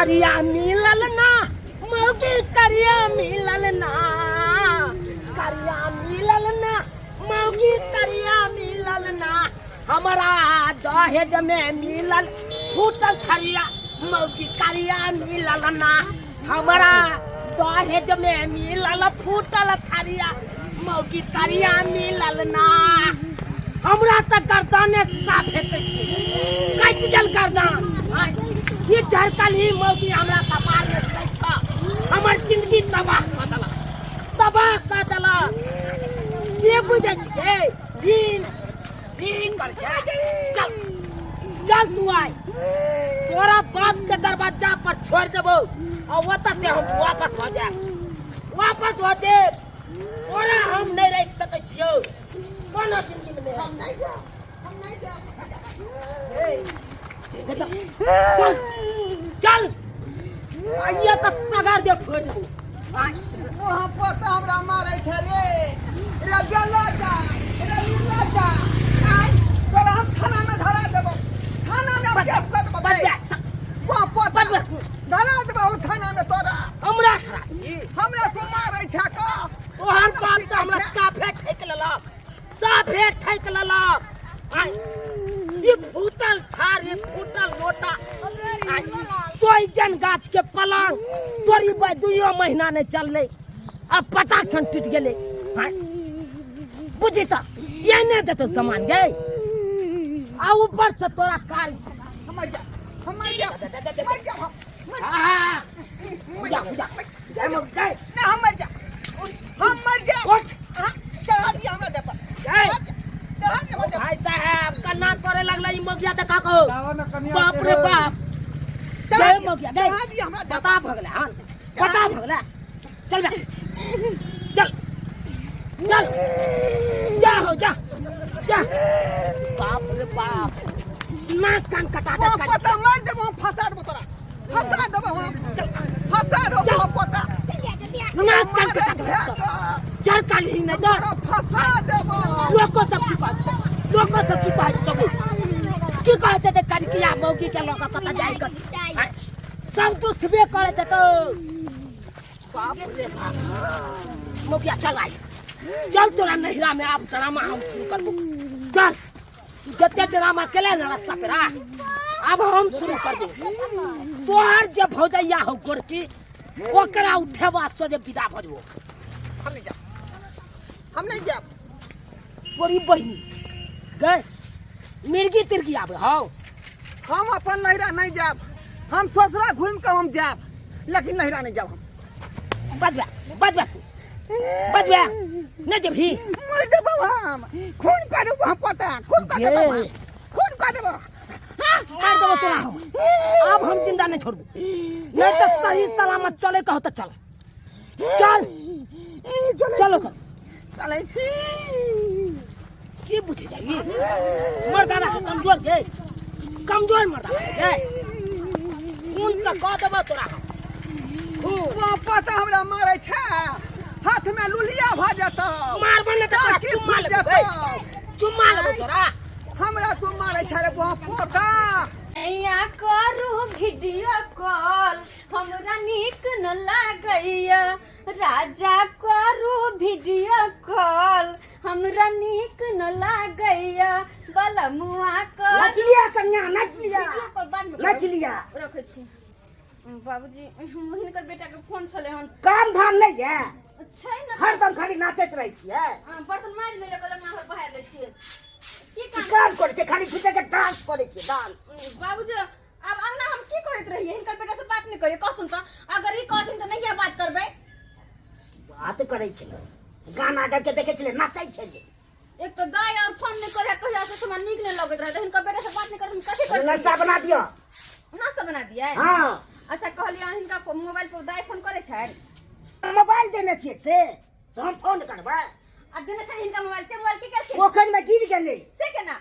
करिया मिलल ना मौगी करिया मिलल ना करिया मिलल ना मौगी करिया मिलल ना हमरा दहेज में मिलल फूटल थरिया मौगी करिया मिलल ना हमरा दहेज में मिलल फूटल थरिया मौगी करिया मिलल ना हमरा तऽ गर्दने साफे कटि गेल कटि गेल गर्दन आँय, ई झरकल ही मौगी हमरा कपार में कटि कऽ हमर जिंदगी तबाह कऽ देलक तबाह कऽ देलक के बुझै छियै दिन दिन कर छै चल चल तू आय तोरा बाप के दरवाजा पर छोड़ देबो और ओतऽ से हम वापस भऽ जायब वापस भऽ जायब तोरा हम नहि राखि सकै छियौ कोनो जिंदगी में नहीं हम नहीं जाएब हम नहीं जाएब चल चल चल आइए तऽ सगर दे फोड़ देबो आइ वहाँ पोता हमरा मारै छै रे रे बेला जा रे लुला जा आइ तोरा हम थाना में धरा देबो थाना में हम केस कर देबो बस बे, वहाँ पोता बस बस धरा देबो थाना में तोरा हमरा खरा दी हमरा तू मारै छै का तोहर बाप तऽ हमरा साफे ठेक लेलक साफे ठेक लेलक आइ ई फूटल थार ई फूटल लोटा आइ सोइजन गाछ के पलंग तोरी बाई दुइयो महीना नहि चललै आ पता सन टूटि गेलै आइ बुझी तऽ एहने देतौ सामान गै आ ऊपर से तोरा कार हम मर जा हम मर जा मर जा हम मर आ जा जा जा जा ना हम मर जा हम मर जा उठ हाँ, चढ़ा दिया हमरा देह पर जय। चढ़ा दिया हमरा देह पर। भाई साहब कन्ना करे लगला ई मगिया देखा को बाप रे बाप चढ़ा जय दिया, मगिया गई चढ़ा दिया हमरा देह पर। पता भगला हन पता भगला चल बे चल चल जा हो जा जा बाप रे बाप नाक कान कटा दे वहाँ पता मार देबो हम फंसा देबो तोरा फंसा देबो हम चल फंसा देबो हम पता नाक कान कटा दे चल काली ही नहीं तोरा फंसा देबो लोको सब की कहत लोको सब की कहत तो की कहते ते कड़किया मौगी के लोग पता जाय कर सब दुसबे करे ते तो बाप रे बाप मौगिया चल आई चल तोरा नहिरा में आब ड्रामा हम शुरू करबो चल जते ड्रामा केले ना रास्ता पे रा अब हम शुरू कर दो तोहर जे भौजैया हो गोरकी ओकरा उठेबा सोझे विदा भऽ जेबो हम नहीं जाब हम नहीं जाब तोरी बहिनी गए मिर्गी तिर्गी आबे हौ हम अपन नहिरा नहीं जाब हम ससुरा घूम के हम जाब लेकिन नहिरा नहीं जाब हम बजबा बजबा तू बजबा नहीं जेबही मर देबो हम खून कर देबो हम पता खून कर देबो हम। खून कर देबो मार देबो तोरा हम अब हम जिंदा नहीं छोड़बो नहीं तो सही सलामत चले कहो तो चल चल चलो चल चलै छी की बुझे छी मर्दाना से कमजोर के कमजोर मर्दाना के खून तऽ कऽ देबो तोरा हम खून वो पता हमरा मारै छै हाथ में लुलिया भऽ जेतौ मारबो ने तऽ तोरा काकी चुम्मा फूटि लेबै जेतौ। चुम्मा लेबै तोरा हमरा तू मारै छै रे बा पोता या करू वीडियो कॉल हमरा नीक न लागैया राजा करू वीडियो कॉल हमरा नीक न लागैया बलमुआ कर नाच लिया कन्या नाच लिया वीडियो कॉल बाद में नाच लिया रखै छी बाबूजी हिनकर बेटा के फोन छलै हन काम धाम नहीं है छै ने हरदम खाली नाचैत रहै छियै हाँ, बर्तन मारि लेले कहलक माँ बहार लै छियै की की काम काम करै छियै खाली फुटे के डांस करै छियै डांस बाबूजी आब अंगना हम की करैत रहियै हिनकर बेटा से बात नहि करियै कहथुन तऽ अगर ई कहथिन तऽ नहिये बात करबै बात करै छलै गाना गा के देखै छलै नाचै छलै एक तऽ गाय और फोन नहि करे कहिया से हमरा नीक नहि लगैत रहै तऽ हिनकर बेटा से बात नहि करबै कथी करबै नाश्ता बना दिअ नाश्ता बना दियै हाँ अच्छा कहलियै हिनका मोबाइल पर दाइ फोन करै छै मोबाइल देने छियै से से हम फोन करबै आ देने छै हिनका मोबाइल से मोबाइल की केलखिन पोखरि में गिर गेलै से केना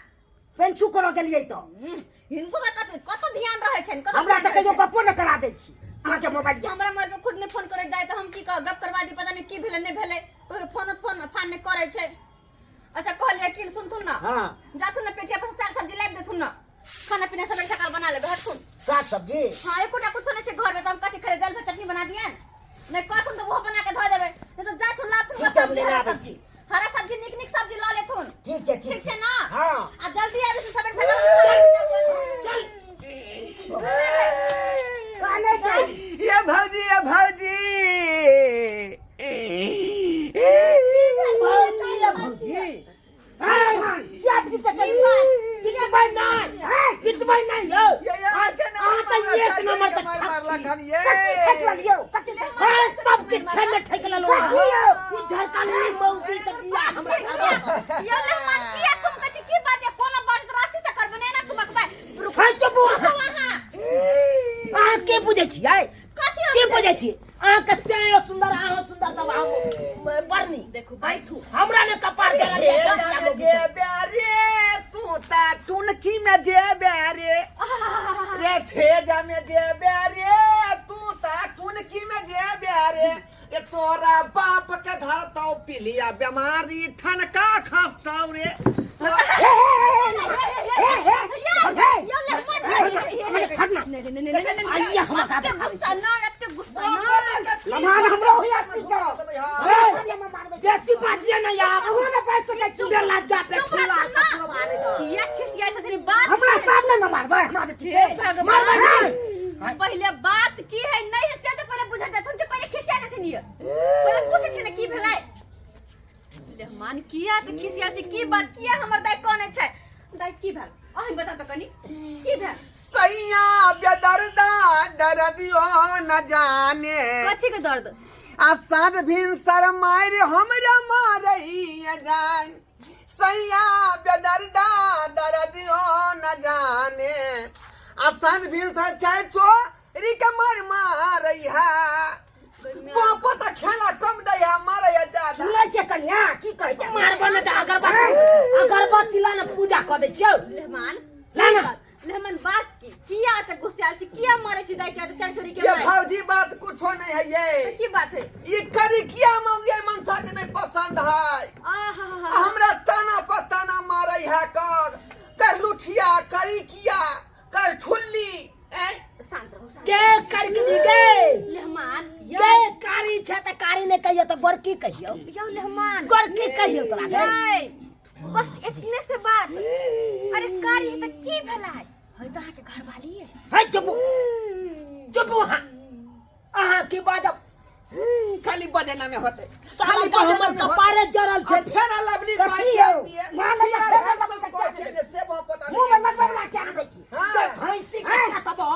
पेंसू करऽ गेलियै तऽ हिनको तऽ कत कत ध्यान रहै छनि कत हमरा ध्यान तऽ रहै कहियो छनि। गप्पो नहि करा दै छी अहाँके मोबाइल यऽ। हमरा मोबाइल पर खुद नहि फोन करै दाइ तऽ हम की कह गप करवा दी पता नहि की भेलै नहि भेलै कहियो फोन फोन फान नहि करै छै अच्छा कहलियै कि सुनथुन ना हाँ जाथुन ना पेटिया पर से साग सब्जी लाबि देथुन ना खाना पीना सबेर सकाल बना लेबै हटथुन साग सब्जी हाँ एकोटा कुछो नहि छै घर में नहि कहथुन तऽ ओहो बना के धऽ देबै नहि तऽ जाथुन लाथुन ठीक छै, सब्जी लेने हरा आबै सब्जी छी। हरा सब्जी नीक नीक सब्जी लऽ लेथुन ठीक छै ठीक छै ना हाँ आ जल्दी आबि से सबेर सकाल चल काने के ये भौजी ये भौजी भौजी ये भौजी या पिटबै नहि पिटबै नहि यौ ये ये के अहाँ तऽ एक नंबर के मार ठक मारला छी। खान ये कथी ठेक लेलियौ कथी हाँ सब किछु में ठेक लेलौ कथी यौ? ई झरकली मौगी से बियाह हमरा करबा यो लेहमान किया तुम कहै छी की बात ये कोनो बात रास्ते से करबे नहि ना तुम अकबै रुकू हाँ चुप अहाँ अहाँ अहाँ के बुझै छियै कथी के हम बुझै छियै अहाँके से सुंदर अहाँ सुंदर तब हम बड़ नीक देखू बैठू हमरा ने कपार जरा हे जाने जेबे रे तू ता टुनकी में जेबे रे रे ठेजा में जेबे रे तू ता टुनकी में जेबे रे रे तोरा बाप के धरतौ पिलिया बीमारी ठनका खसतौ रे तोरा यो लेहमान नहीं नहीं नहीं नहीं आइए हम एते गुस्सा ना एते गुस्सा ना लमान हमरो होया बेसी बाजिए ना यार अहुँ ने बाजि सकै छी। चुड़ैल लज्जा पे ठुला ससुर मारे तो किया खिसियाइ छथिन बात हमरा सामने में मारबै हमरा बेटी के भगवान। मारबै नहीं पहिले बात की है नहीं है से तो पहिले बुझा देथुन कि पहिले खिसिया देथिन ये पहिले पूछै छै ने की भेलै लेहमान किया तऽ खिसिया छै की बात किया हमर दाइ कोने छै दाइ की भेल अहीं बता तऽ कनी की भेल सैया बेदर्दा दर्दियो न जाने कथी के दर्द आ साँझ भिनसर मारि हमरा मारैया जान सैया बेदर्दा दर्दियो न जाने आ साँझ भिनसर चारि चोरी के मार मारैया बापो तऽ खेला कम दैया मारैया ज्यादा सुनै छियै कनिया की कहैया मारबो ने तऽ अगरबत्ती अगरबत्ती ला ने पूजा कऽ दै छियौ लेहमान ला ना। लेहमान बात की किया से गुस्साल छी किया मारै छी दाइ के चारि चोरी के ये मारि भौजी बात कुछो नहीं है ये की बात है ये करी किया मौगी मनसा के नहीं पसंद है आहा आ हमरा ताना पर ताना मारै है कर कर लुठिया करी किया कर ठुल्ली ऐ शांत रहू शांत के करके गे लेहमान के कारी छै तऽ कारी नहि कहियो तऽ गोरकी कहियो यौ लेहमान गोरकी कहियो तोरा गे यै, बस इतने से बात अरे कारी है तऽ की भेलै है तऽ अहाँके घरवाली है है चुप चुप अहाँ अहाँ की बाजब खाली बजेना में होते साला खाली तऽ बजेना हमर में होते। कपारे जरल आ छै फेर लवली कथी कहै यौ? छै माँ लग यार फेर है लवली सब कहै छै जे से बहुत पता मुंह में नहीं लगबै वला क्या आबै छी हाँ। भैंसी के कतबो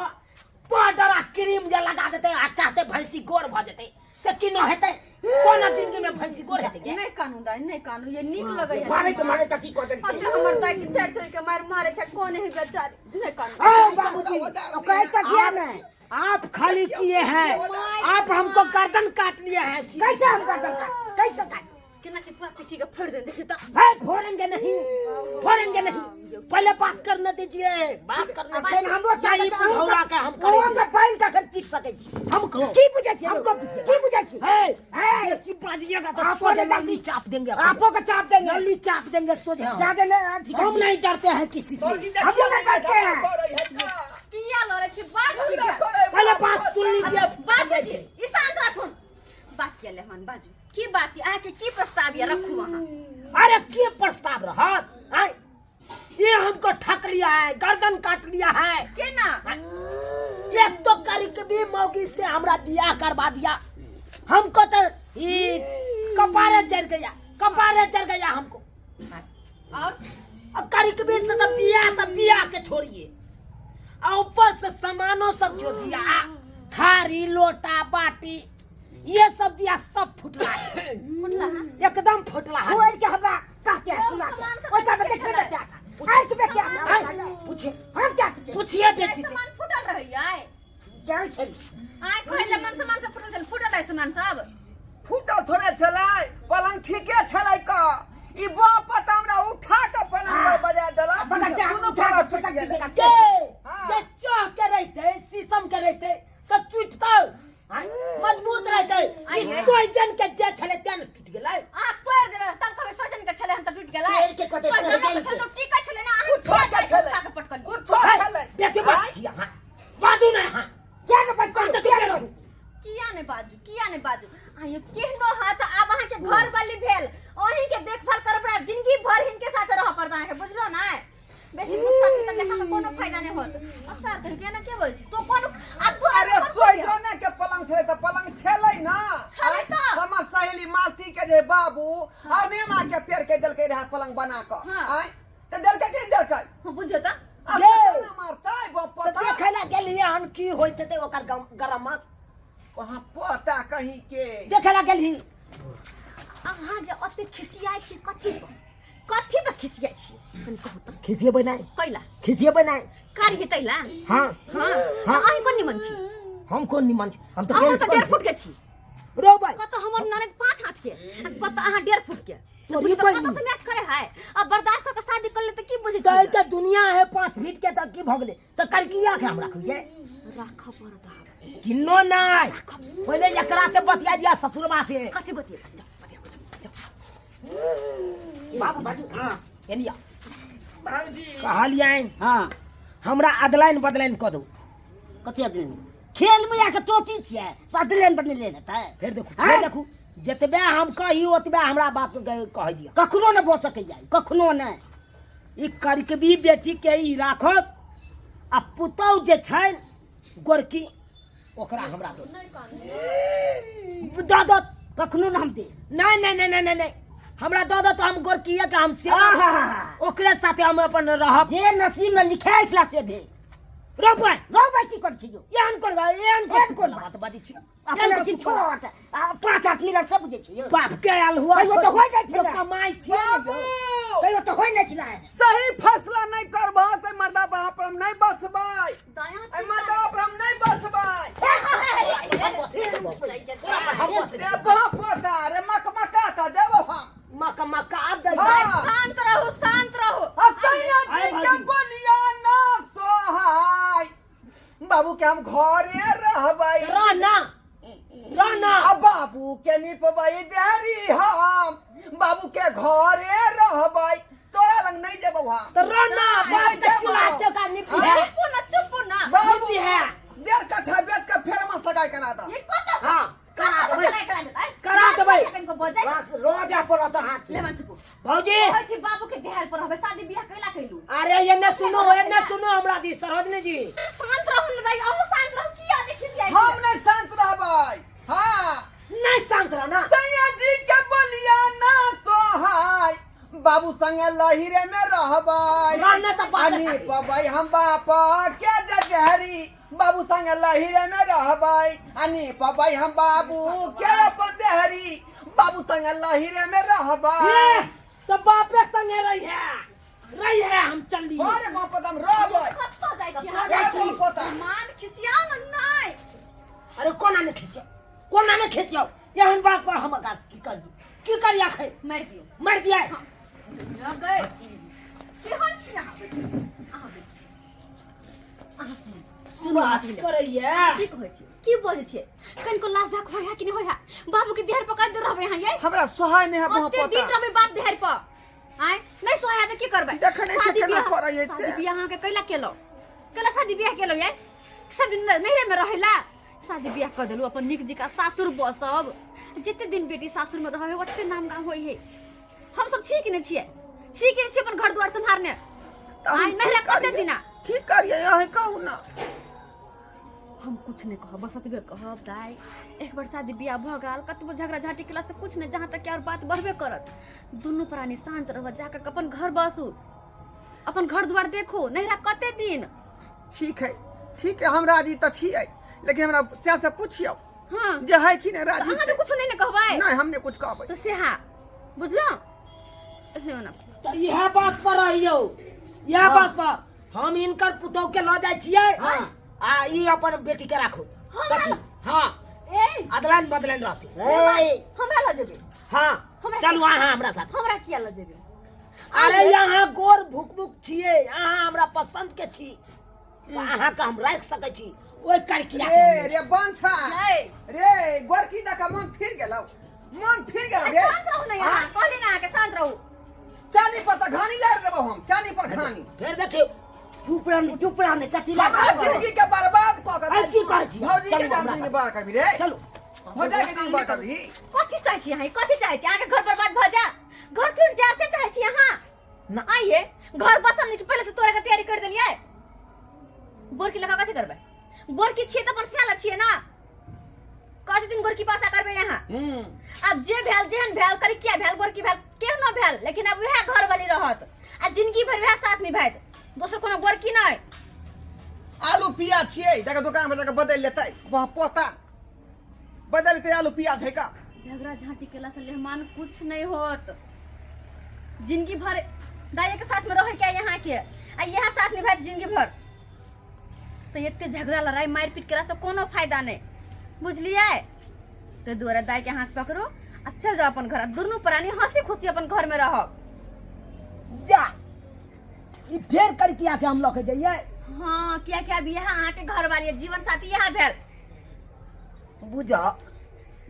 पाउडर आ क्रीम जे लगा देतै आ चाहते भैंसी गोर भऽ जेतै से की न हेतै कोना जिंदगी में भैंसी गोर हेतै गे नहि कानू दाइ नहि कानू ये नीक लगै है मारे के मारे तऽ की कऽ देलकै अते हमर दाइ के चारि चोरी के मारि मारे छै कोन है बेचारी नहि कानू औ बाबूजी ओ कहै तऽ किया नहि आप खाली किए हैं आप हमको गर्दन काट लिए हैं कैसे हम गर्दन काट कैसे काट केना छै पूरा पीठी के फोड़ि देने देखियौ तऽ है फोड़ेंगे नहीं फोड़ेंगे नहीं पहले बात करने दीजिए बात करने अखन हमरो जाई बुढ़ौरा के हम करेंगे करेंगे के पानि कखन पीट सकै छी हमको की बुझै छी हमको की बुझै छी है है देसी बाजिएगा तो आपो सोझे के नली चाप देंगे आपो के चाप देंगे नली चाप देंगे सोझे हम। ज्यादा नहीं ठीक है हम नहीं डरते हैं किसी से भौजी हम लोग देखियौ नहीं डरते हैं। करै है का। किया लड़ै छी बात की झगड़ा भेल? करै पहले बात सुन लीजिए बात की ई शांत रहथुन बात किया लेहमान बाजू की बात यऽ अहाँके की प्रस्ताव यऽ रखू अहाँ अरे के प्रस्ताव रहत आय ये हमको ठक लिया है गर्दन काट लिया है केना एक तो करी के भी मौगी से हमरा बियाह करवा दिया हमको तो ये कपारे जल गया कपारे जल गया हमको और और करी के भी से तो बियाह के छोड़िए और ऊपर से सामानो सब जो दिया थारी लोटा बाटी ये सब दिया सब फुटला है फुटला है? एकदम फुटला है फोड़ के हमरा कहते हैं सुना के सामान सब ओकरा में के देखबे छलै। क्या था आंख में क्या आय, पूछे हम क्या पूछे पूछिए बेटी से सामान फुटल रहै जान छली आय कहले मन सामान सब फुटल छल फुटल रहै सामान सब फूटल थोड़े छलै पलंग ठीके छलै क ई बाप त हमरा उठा के पलंग पर बजा देलक पलंग के दुनू उठा पलंग के टूटि गेलै पटक जे हाँ। जे चाह के रहते शीशम के रहते तऽ टूटतौ आँय, मजबूत रहते आँय ई हे। सोइजन के जे छलै तें ने टूटि गेलै अहाँ तोड़ि देबै तब कहबै सोचन के छलै हम तऽ टूटि गेलै तोड़ि के कहतै सोचन के सोचन के। छलै तऽ टीका छलै ना अहाँ कुछो के छलै उठा के पटकलियै कुछो है, छलै बेसी बात छी अहाँ बाजू ने अहाँ क्या के बचपन अहाँ तऽ चुप रहू किया ने ने बाजू, किया ने बाजू? आयो केहनो हाथ आब अहाँ के घर वाली भेल, अहीं के देखभाल कर पड़ा, जिंदगी भर हिनके साथ रह पड़ता अहाँ के, बुझलो ना? बेसी गुस्सा के देखा के कोनो फायदा नहीं होत। आ साथ के ना के बोल छी तो कोन आ तो? अरे सोइजने के पलंग छलै तऽ पलंग छेलै ना। छलै तऽ। हमर सहेली मालती के जे बाबू अरनेमा के पेड़ के देलकै रहै पलंग बना कऽ। हाँ। आँय, तऽ देलकै कि नहि देलकै? हाँ, बुझियौ तऽ। आब ये। केना मारतै बाप तऽ पता देखै लए गेलियै हन की होइत हेतै ओकर गरमत। वहाँ पता कहीं के देखै लए गेलही? अहाँ जे ओते खिसियाइ छी कथी पर, कथी पर खिसियाइ छी, कनि कहू तऽ। खिसिएबै नहि। कैला? खिसिएबै नहि। कारी हेतै ला? हाँ। हाँ। हाँ। अहीं कोन निमन छी? हम कोन निमन छी? हम तऽ अहाँ केहन तऽ कोन 1.5 छी? फुट के छी। रो भाइ। कतऽ हमर ननद 5 हाथ के आ कतऽ अहाँ 1.5 फुट के। तोरी तऽ कोई कतऽ से मैच करे है? अब बर्दाश्त कऽ के शादी कर ले तऽ की बुझै तऽ छी? के दुनिया है 5 फीट के, तऽ की भऽ गेलै? तऽ करकिया के हम रखलियै। राखऽ पड़त आब। किन्नो नहि, पहिले एकरा से बतिया दिया, ससुरबा से। कथी बतिया? जाओ बतिया, जाओ जाओ। बाबू, बाजू। हाँ, एनिया। भौजी। कहलियनि। हाँ। हमरा अदलाइन बदलाइन कऽ दू। कथी अदलाइन? खेल में आके टोपी छियै से अदलाइन बदलाइन हेतै? फेर देखू। हाँ? फेर देखू, जतबे हम कही ओतबे हमरा बात कहि दिअ। कखनो नहि भऽ सकैए, कखनो नहि। ई करकबी बेटी के ई राखत आ पुतहु जे छनि गोरकी ओकरा हमरा दो। दऽ दऽ, कखनो नहि हम दे। नहि नहि नहि नहि नहि नहि, हमरा दऽ दऽ तऽ हम गोरकीए के हम सेवा आहा। ओकरे साथे हम अपन रहब। जे नसीब में लिखायल छला से भेल। रोपै। रोपै की करै छी यौ? एहन कोन एहन एहन कोन बात बाजै छी? अपने छी छोट आ 5 हाथ मिलल सब बुझै छी यौ। बाप के आयल हुआ। कहियो तऽ होइ जाइ छै ने। कमाइ छियै ने बाबू। यौ। कहियो तऽ होइ नहि छलै। सही फैसला नहि करबह तऽ मर्दा बाप पर हम नहि बसबै। दया। एहि मर्दा पर हम नहि बसबै। रे बाप पोता रे, मकमका तऽ देबो हम। मक मका दै। हाँ। शांत रहू, शांत रहू। आ सैया जी आय के भाजी। बोलिया ना सोहाय, बाबू के हम घरे रहबै। रह ना, रह ना। आ बाबू के निपबै देरी, हम बाबू के घरे रहबै, तोरा लग नहीं जेबौ हम। तऽ रह ना। नहीं बाप के जेबौ। चूल्हा चौका निपी है। चुप ना, चुप ना। बाबू निपी है। 1.5 कट्ठा बेच के फेर में सगाई करा दा। ये कतऽ से? हाँ, करा कतऽ से देबै। सगाई करा देतै? करा देबै। कनिको बजै। रोज पड़त अहाँके। लेमन चुप। भौजी। कहै छी बाबू के देहार पर रहबै, शादी बियाह कैला कैलू? अरे एने सुनो, एने सुनो हमरा दी सरोजनी जी। शांत रहू ने दाइ, अहूँ शांत रहू, किया देखि छियै? हम नहीं शांत रहबै। हाँ। नहीं शांत रह ना। सैया जी के बोलिया ना सोहाय, बाबू संगे लहिरे में रहबै। रहने तऽ बाप आ निपबै हम बाप के जगहरी, बाबू संगे लहिरे में रहबै। आ निपबै हम बाबू के अपन देहरी, बाबू संगे लहिरे में रहबै। ए, तो बापे संगे रही है, रही है, हम चल लिए। अरे बाप हम रहबै। कतऽ जाइ छी अहाँ? जाइ छी पोता। मान खिसियाउ ने नहि। अरे कोना नहि खिसियाउ, कोना नहि खिसियाउ? एहन बात पर हम आगाँ की कर दू? की करी आखिर? मारि दियौ। मारि दिया? गए, केहन छी अहाँ? अहाँ बैठू। अहाँ सुनू, सुनू। बात करैया। की कहै छी, की बजै छियै? कनिको लाज धाक होय है कि नहि होय है? बाबू के देहर पर कते रहबै अहाँ यै? हमरा सोहाय नहीं है बहुत कते दिन पोता। रहबै बाप देहर पर? आँय, नहि सोहाय है तऽ की करबै? देखै नहि छियै शादी केना बियाह- करै है से। शादी बियाह अहाँके कैला केलहुँ? कैला शादी बियाह केलहुँ यै? सब दिन नैहरे में रहेला? शादी बियाह कऽ देलहुँ, अपन नीक जिका सासुर बसब। जते दिन बेटी सासुर में रहै ओते नाम गाम होइ है। हम सब छी कि नहि छियै? छी कि नहि छियै अपन घर दुआर सम्हारने? तऽ हम आइ नैहरा की कते करियै? दिना? की करियै अहीं कहू ना। हम कुछ नहीं कहब, बस एतबे कहब दाइ, एक बार शादी बियाह भऽ गेल, कतबो झगड़ा झाँटी केलासँ कुछ नहि, जहाँ तक कि और बात बढ़बे करत। दुनू प्राणी शांत रहब, जाकऽ अपन घर बसू, अपन घर दुआर देखू, नैहरा कते दिन? ठीक है, ठीक है, हम राजी तऽ छियै, लेकिन हमरा सएह से पुछियौ हाँ जे है कि नहि तऽ राजी अहाँ से। तऽ कुछ नहि ने कहबै? नहीं, हम नहीं कुछ कहबै। तऽ से हाँ बुझलहुँ ना। तऽ इएह बात पर रहियौ, इएह बात पर हम हिनकर पुतहु के लऽ जाइ छियै आ ई अपन बेटी के राखू। हमरा कथी? हाँ। ए। अदलाइन बदलाइन रहती। ए। हमरा लऽ जेबै? हाँ। हमरा- चलू अहाँ हमरा साथ। हमरा किया लऽ जेबै? अरे यहाँ गोर भुक भुक छियै, अहाँ हमरा पसंद के छी तऽ अहाँके हम राखि सकै छी ओहि करकिया के। रे रे बंछा। नहीं। रे गोरकी दऽ कऽ मन फिर गेलौ, मन फिर गेलौ रे। शांत रहू ने यहाँ, कहली ना अहाँके शांत रहू। चानी पर तऽ घानी लारि देबौ हम, चानी पर घानी। फेर देखियौ। चुप रह, चुप रह, नहीं कथी हमरा जिंदगी के बर्बाद कऽ के अरे की कहै छी? भौजी के चलू जान हमरा दिन साथ। बार करबी रे। चलू। भौजाई के दिन बात अभी कथी चाहै छी अहाँ कथी चाहै छी अहाँके घर बर्बाद भऽ जा घर टूट जा से चाहै छी अहाँ ना। आइए घर बसल नहीं कि पहले से तोड़े के तैयारी कर देलियै गोरकी लगा कैसे करबै गोरकी छियै तऽ अपन सियाला छियै ना कते दिन गोरकी पासा करबै अहाँ हम्म आब जे भेल जेहन भेल करी किया भेल गोरकी भेल केहनो भेल लेकिन आब वएह घर वाली रहत आ जिंदगी भरि वएह साथ निभायत दोसर कोनो गोरकी नहि आलू पियाज छियै जाके दोकान पर जाके बदलि लेतै वहाँ पोता बदलतै आलू पियाज है का झगड़ा झांटी केला से लेहमान कुछ नहीं होत जिंदगी भर दाई के साथ में रहे क्या यहाँ के आ यहाँ साथ निभायत जिंदगी भर तो एते झगड़ा लड़ाई मार पीट केला से कोनो फायदा नहीं बुझलियै तो दुआरे दाई के हाथ पकड़ो आ चल जाओ अपन घर आ दुनू प्राणी हंसी खुशी अपन घर में रहो जा ई फेर करितिया के हम लऽ के जइयै हाँ किया कि अब यहाँ अहाँके घर वाली जीवन साथी यहाँ भेल बुझ जे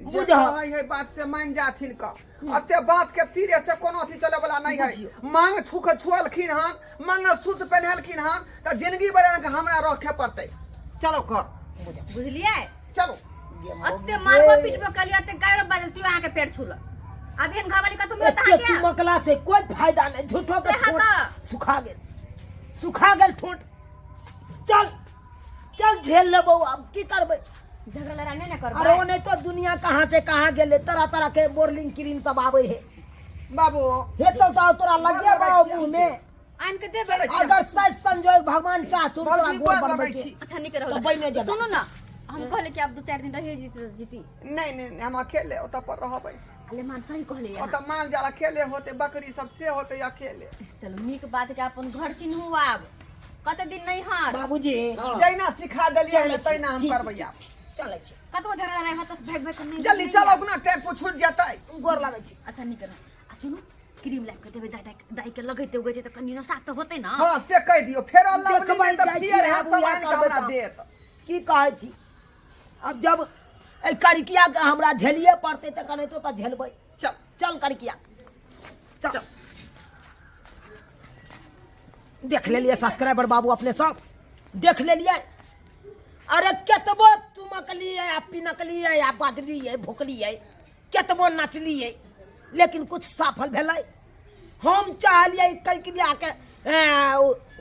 बुझ कहै है बात से मान जाथिन का अते बात के तीरे से कोनो अथी चले वाला नहीं है मांग छुक छुअलखिन हन मंगलसूत्र पहनलखिन हन तऽ जिंदगी भर के हमरा रखे पड़तै चलो घर बुझलियै चलो अते मारबो पीटबो कलियै अते गायरो बाजल तियो अहाँके पेट छुल आब एहन घरवाली कतौ मिलत एते अहाँके तुमकला से कोई फायदा नहीं झूठो के सेहा ठोंठ तऽ। सुखा गेल सुखा गेल ठोंठ चल चल झेल लेबो अब की करबै झगड़ा लड़ाई नहीं ना अरे करबै ओ नहीं तो दुनिया कहाँ से कहाँ गेले तरह तरह के बोरलिंग क्रीम सब आवे है बाबू हे तो तो तोरा लगे बा मुंह में आनि के देबै चलै छी। अगर सच संजोग भगवान चाहथुन तोरा भौजी गोर गोर बनबै लगै के छी। अच्छा निक रहू तऽ बनि जेबै। सुनू ना हम कहले कि आब दू चारि दिन रहिए जीती जीती नहीं नहीं नहीं, हम अकेले ओतऽ पर रहबै अले मान सही कहले ओतऽ यहाँ माल जाल अकेले होते बकरी सब से होते अकेले चलू नीक बात के अपन घर चिन्हू आब कते दिन नहीं हार बाबूजी जहिना सिखा देलियै चलै छी, तहिना हम ठीक, करबै आब चलै छी कतबो झगड़ा लड़ाई होत तऽ भागि भागि के नहीं जल्दी नहीं चलो अपना टेम्पू छूट जेतै गोर लागै छी अच्छा नीक रहू आ सुनू क्रीम लाबि कऽ देबै दाइ दाइ दाइ के लगैते उगैते तऽ कनि नशा तऽ होतै ने हाँ से कहि दियौ फेर लवली देखबै नहि तऽ जाइ छी, फेर है आब सब उएह आनि कऽ करबै हमरा तऽ। देत की कहै छी अब जब एहि करिकिया के हमरा झेलिए पड़तै तऽ कनाहितो तऽ झेलबै चल चल करिकिया चल चल देख लेलियै सब्सक्राइबर बाबू अपने सब देख लेलियै अरे केतबो तुमकलियै आ पिनकलियै आ बजलियै भुकलियै केतबो नचलियै लेकिन कुछ सफल भेलै हम चाहलियै करिकियाके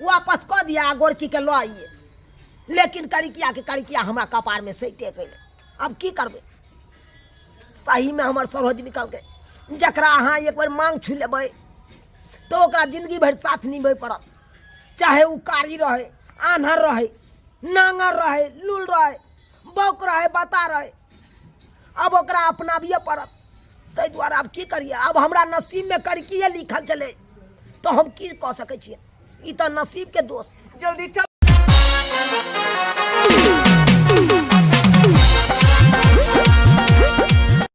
वापस कऽ दिअ आ गोरकीके लऽ आइए लेकिन करिकियाके करिकिया हमरा कपारमे सटि गेलै आब की करबै सहीमे हमर सरोज निकल गेल जकरा अहाँ एक बेर माँग छू लेबै तऽ ओकरा जिंदगी भरि साथ निभै पड़त चाहे ओ कारी रहै आन्हर रहै नाङ्गर रहै लूल रहै बौक रहै बता रहै अब ओकरा अपनाबिए पड़त ताहि दुआरे आब की करिए आब हमरा नसीबमे करकिए लिखल छलै तऽ हम की कऽ सकै छियै ई तऽ नसीबके दोष जल्दी चल